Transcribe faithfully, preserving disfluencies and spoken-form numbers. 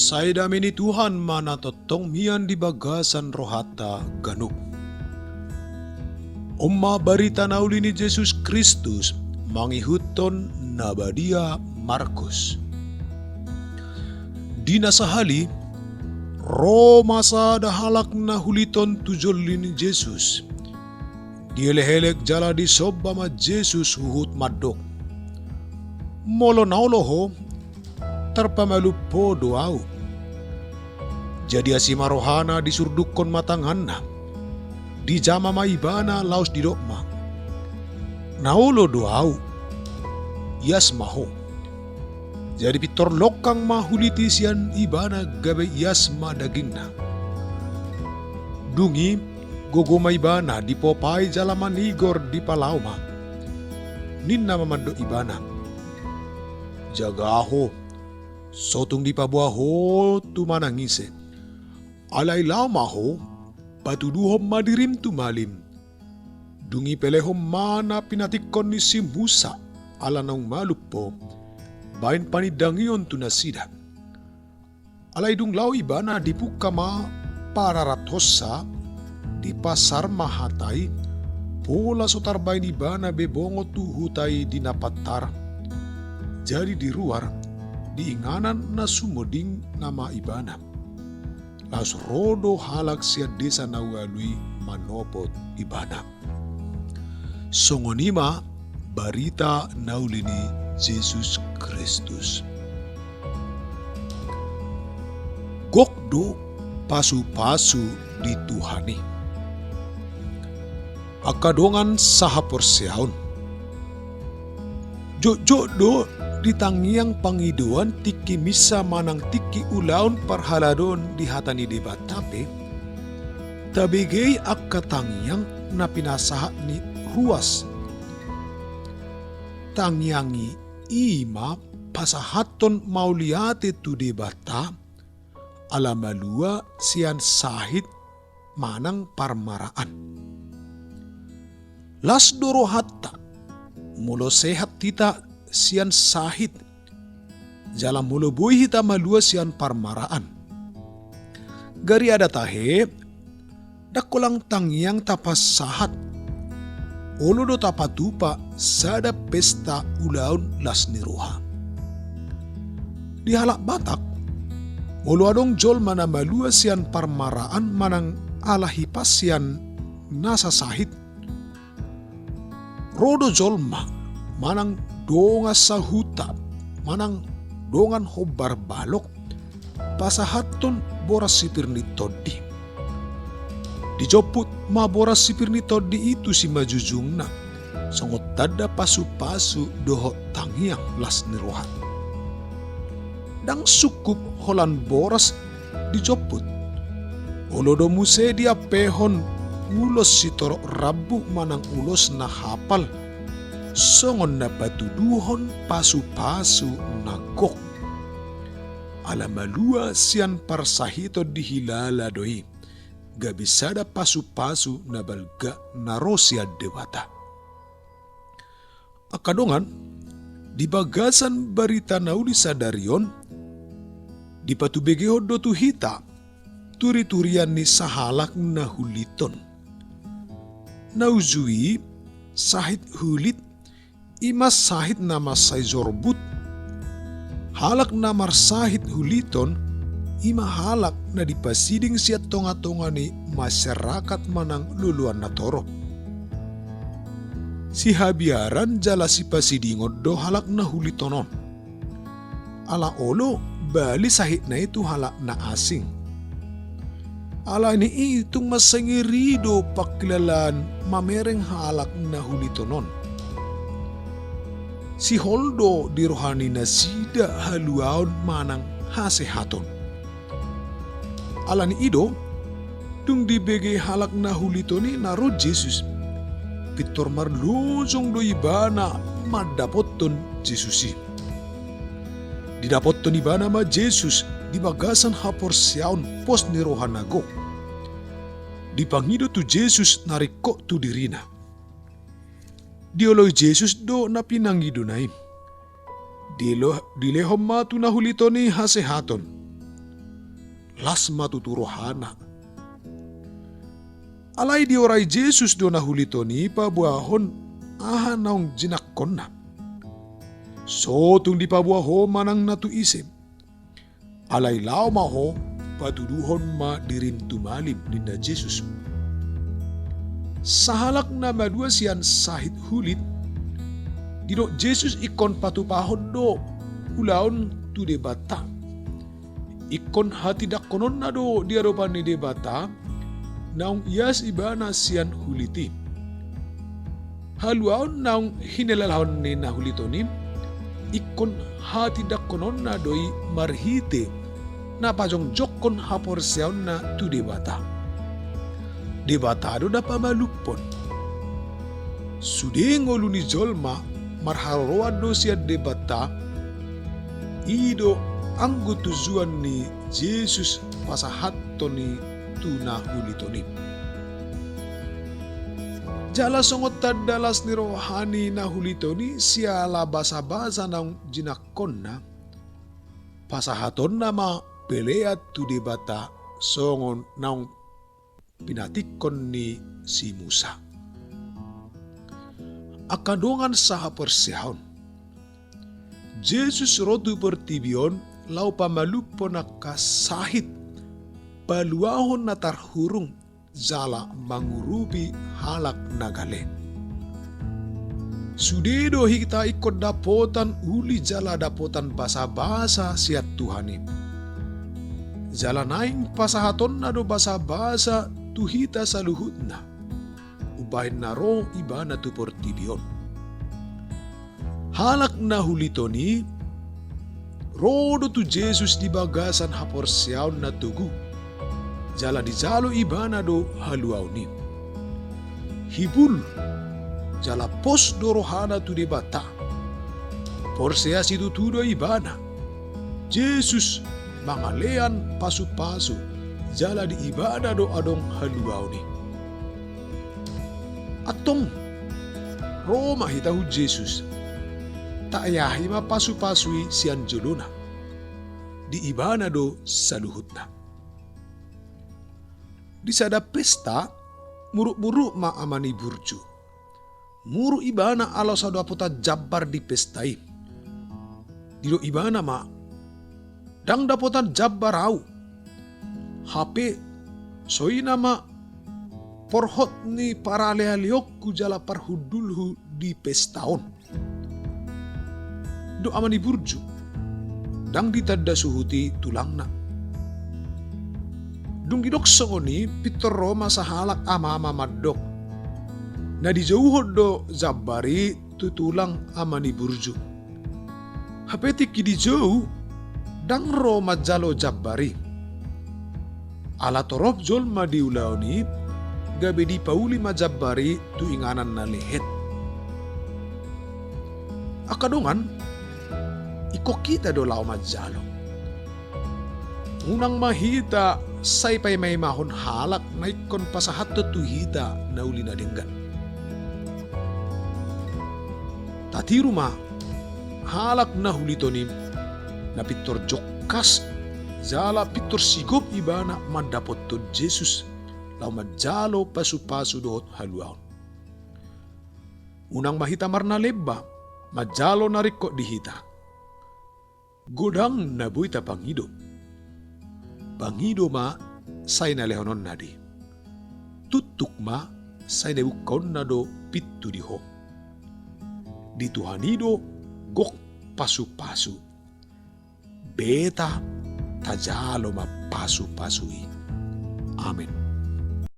Sai dame ni Tuhan ma na tongtong mian di bagasan rohanta ganup. On ma barita na uli ni Jesus Kristus mangihuthon na badia Markus. Di na sahali, ro ma sada halak na huliton tu jolma ni Jesus. Dielek-elek jala disomba ma Jesus huhut mandok: Molo na olo ho, tarpamalum ho do ahu. Jadi asi ma rohana, disurdukkon ma tanganna. Dijama ma ibana laos didok ma: Na olo do ahu, ias ma ho. Jadi pintor longkang ma hulit i sian ibana gabe ias ma dagingna. Dung i gogo ma ibana, dipopai jala manigor, dipalaho ma. Ninna ma mandok ibana: Jaga ho, so tung dipaboa ho tu manang ise. Alai laho ma ho, patuduhon ma dirim tu malim. Dung i pelehon ma na pinatikkon ni si Musa, ala naung malum ho, baen panindangion tu nasida. Alai dung laho ibana, dipungka ma pararathonsa, dipasar ma hata i, pola so tarbaen ibana be bongot tu huta i di na pantar. Jadi di ruar, di inganan na sumoding nama ibana. Laos ro do halak sian desa na ualu i manopot ibana. Songon i ma barita na uli ni Jesus Kristus. Gok do pasu-pasu di Tuhan i. Angka dongan sahaporseaon. Jotjot do di tangiang pangidoan tingki misa manang tingki ulaon parhaladoon di hata ni Debata pe, tabege i angka tangiang na pinasahat ni ruas. Tangiang i i ma pasahathon mauliate tu Debata, ala malua sian sahit manang parmaraan. Las do rohanta, molo sehat hita sian sahit, jala molo boi hita malua sian parmaraan. Gariada tahe, ndang holan tangiang tapasahat, olo do tapatupa sada pesta ulaon las ni roha. Di halak Batak, molo adong jolma na malua sian parmaraan manang ala hipas sian nasa sahit, ro do jolma manang dongan sahuta manang dongan hombar balok, pasahathon boras sipir ni tondi. Dijomput ma boras sipir ni tondi i tu simanjujungna, songon tanda pasu-pasu dohot tangiang las ni roha. Ndang sungkup holan boras dijomput. Olo do muse diampehon ulos sitorop rambu manang ulos na hapal, songon na patuduhon pasu-pasu na gok. Ala malua sian parsahiton dihilala do i, gabe sada pasu-pasu na balga na ro sian Debata. Angka dongan, di bagasan barita na uli sadari on, dipatubegehon do tu hita turi-turian ni sahalak na huliton. Na uju i, sahit hulit, i ma sahit na mansai jorbut. Halak na marsahit huliton, i ma halak na dipasiding sian tonga-tonga ni masyarakat manang loloan na torop. Sihabiaran jala sipasidingon do halak na huliton on. Ala olo bali sahitna i tu halak na asing. Ala ni i tung mansai ngeri do pangkilalaan mamereng halak na huliton on. Sihol do di roha ni nasida haluaon manang hasehaton. Ala ni i do, dung dibege halak na huliton i na ro Jesus, pintor marlojong do ibana mandapothon Jesus i. Didapothon ibana ma Jesus di bagasan haporseaon pos ni roha na gok. Dipangido tu Jesus na ringkot tu dirina. Dioloi Jesus do na pinangidona i. Dilo-, dilehon ma tu na huliton i hasehaton. las ma tutu rohana. Alai diorai Jesus do na hulit on i paboahon aha naung jinangkonna. So tung dipaboa ho manang na tu ise. Alai laho ma ho, patuduhon ma dirim tu malim, ninna Jesus. Sahalak na madua sian sahit hulit, didok Jesus ingkon patupahon do ulaon tu Debata. Ingkon hatindangkononna do di adopan ni Debata, naung ias ibana sian hulit i. Haluaon naung hinilalaon ni na hulit on i, ingkon hatindangkononna do i marhite na pajongjongkon haporseaonna tu Debata. Debata do na pamalumhon. Sude ngolu ni jolma marharoroan do sian Debata, i do anggo tujuan ni Jesus pasahathon i tu na hulit on i. Jala songon tanda las ni roha ni na hulit on i siala basabasa naung jinangkonna, pasahatonna ma pelean tu Debata songon naung pinatikkon ni si Musa. Angka dongan sahaporseaon, Jesus ro tu portibi on laho pamalumhon angka sahit, paluahon na tarhurung jala mangurupi halak na gale. Sude do hita ingkon dapotan uli jala dapotan basabasa sian Tuhan i. Jala naeng pasahatonna do basabasa tu hita saluhutna. Umbahen na ro ibana tu portibi on. Halak na hulit on i ro do tu Jesus di bagasan haporseaon na togu, jala dijalo ibana do haluaon i. Hibul jala pos do rohana tu Debata. Porsea situtu do ibana. Jesus mangalean pasupasu, jala di ibana do adong haluaon i. Antong, ro ma hita hu Jesus. Taeahi ma pasupasu i sian jolona. Di ibana do saluhutna. Di sada pesta, muruk-muruk ma ama ni burju. Muruk ibana ala so dapotan jambar di pesta i. Didok ibana ma, ndang dapotan jambar ahu. Hape songon i ma porhot ni paralealeonku jala parhundulhu di pesta on. Dok ama ni burju, ndang ditanda suhut i tulangna. Dung didok songon i, pintor ro ma sahalak ama-ama mandok. Na dijouhon do jambar i tu tulang ama ni burju. Hape tingki dijou, ndang ro manjalo jambar i. Ala torop jolma di ulaon i, gabe dipauli ma jambar i tu inganan na lehet. Angka dongan, ingkon hita do laho manjalo. Unang ma hita sai paimaimahon halak na ingkon pasahathon tu hita na uli na denggan. Tatiru ma halak na hulit on i, na pintor jongkas jala pintor sigop ibana mandapothon Jesus laho manjalo pasupasu dohot haluaon. Unang ma hita marnalemba manjalo na ringkot di hita. Godang na boi tapangido. Pangido ma sai na lehononna do i. Tuktuk ma sai na bungkaonna do pintu di ho. Di Tuhan i do gok pasupasu. Beta tajalo ma pasupasu i. Amen.